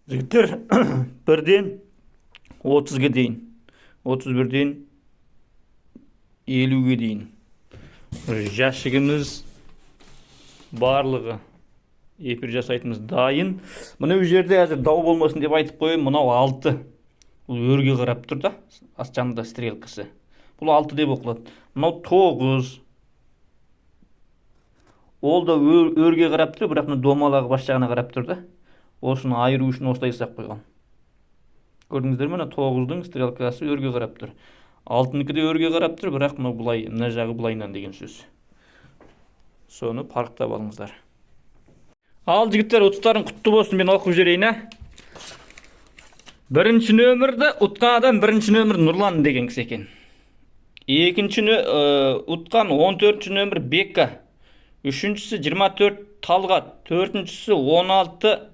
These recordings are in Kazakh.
Жігіттер, 1-ден 30-ге дейін, 31-ден 50-ге дейін. Жәшігіміз, барлығы эфир жасайтынымыз дайын. Мына жерде әзір дау болмасын деп айтып қояйын, мынау 6. Бұл өрге қарап тұр да, жанында стрелкасы. Бұл 6 деп оқылады. Мынау 9. Ол да өрге қарап тұр, бірақ мына домалағы бас жағына қарап тұр да. Осыны айыру үшін осылай жасап қойған. Көрдіңіздер ме, мына 9-дың стрелкасы өрге қарап тұр. 6-нікі де өрге қарап тұр, бірақ мынау былай, мына жағы былайынан деген сөз. Соны парықтап алыңыздар. Ал жігіттер, ұтыстарың құтты болсын, мен оқып жіберейін, ә? Бірінші нөмірді ұтқан адам бірінші нөмір Нұрлан деген кісі екен. Екінші ұтқан 14 нөмір Бекка. Үшіншісі 24 Талғат, төртіншісі 16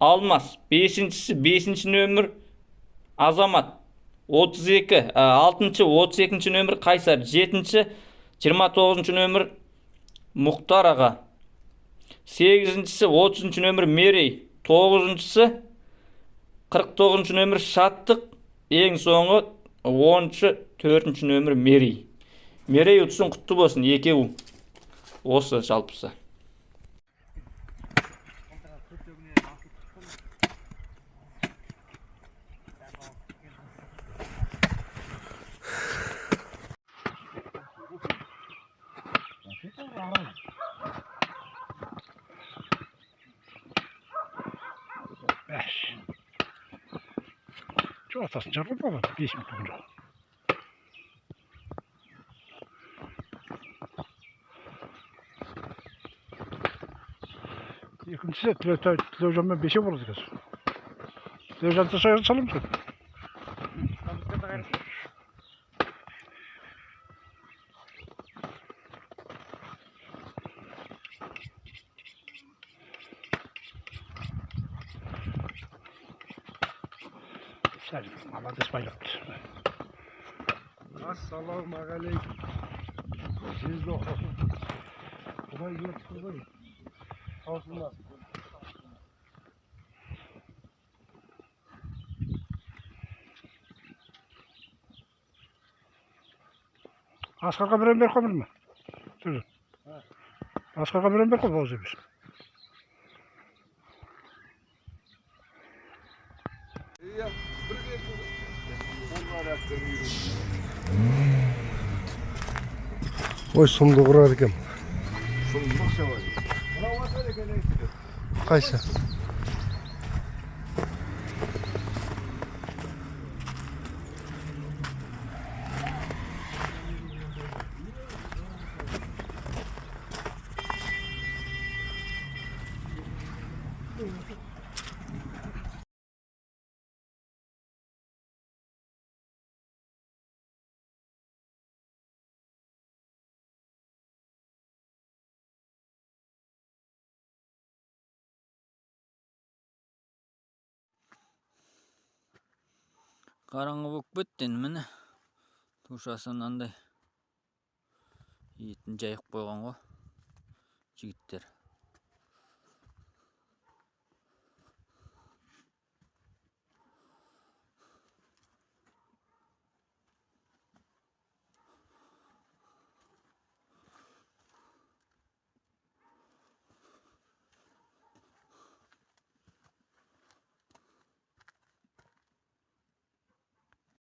Алмас, бесіншісі 5 нөмір Азамат, 32, алтыншы 32 нөмір Қайсар, жетінші 29 нөмір Мұхтар аға, сегізіншісі 30 нөмір Мерей, тоғызыншысы 49 нөмір Шаттық, ең соңғы 10-шы 4 нөмір Мерей. Мерей, ұтысың құтты болсын, екеу осы жалпысы. Бәш. Жоқ, атасын шығар ғой, бала. 5 минут болған жоқ. Екіншісі Тілеужанмен бесеу болады қазір. Тілеужанды саламыз ғой. Сәл молодец, байлапты. Ассалаумағалейкум. Жүзді Құдай беріпті ғой. Таусылмас. Асқарға біреуін беріп қоймадың ба? Сөзі. Асқарға біреуін беріп қой, бауыз емес. Иә, бір келді. Onlar әбден үйренді. Ой, сұмдық ұрады екен. Сұмдық шабады. Мынау асар екен әйтті. Қайсы? Қараңғы болып кетті енді, міне. Тушасы мынандай. Етін жайып қойған ғой жігіттер.